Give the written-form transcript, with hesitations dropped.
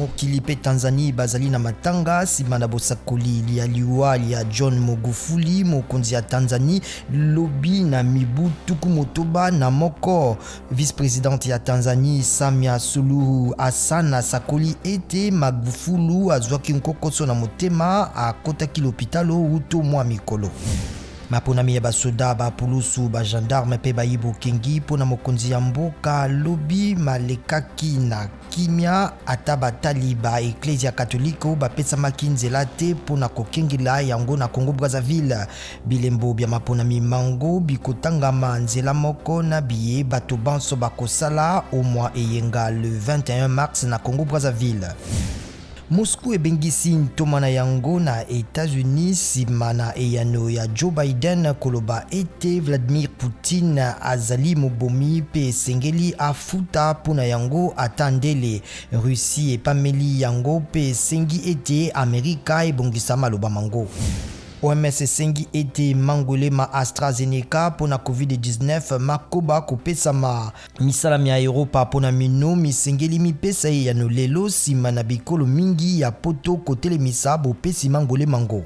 Mokili mpe Tanzanie bazali na matanga nsima na bosakoli lya liwa lya John Magufuli, mokonzi ya Tanzanie, lobi na mibu 61. Vice-presidente ya Tanzanie Samia Suluhu Hassan asakoli ete Magufulu azwaki nkokoso na motema, akotaki lopitalo wuto mwa mikolo. Maponami ya basoda, bapulusu, bagendarme mpe bayi bokengi mpo na mokonzi ya mboka lobi malekaki na kimia, ata batali ba eklezia katoliko bapesamaki nzela te mpo na kokengela yango na Congo Brazzaville. Bilembo bya maponami mango bikotangama nzela moko na biye bato banso bakosala o mwa eyenga le 21 mars na Congo Brazzaville. Moscou ebengisi ntoma na yango na Etats-Unis nsima na eyano ya Joe Biden koloba ete Vladimir Poutine azali mobomi mpe esengeli afuta mpo na yango ata ndele. Russie epameli yango mpe esengi ete Amerika ebongisa maloba mango. OMS esengi ete mangwele ma AstraZeneca mpo na COVID-19 makoba kopesama. Misala mya Eropa mpo na mino misengeli mipesa eyano lelo nsima na bikolo mingi ya Poto kotelemisa bopesi mangwele mango.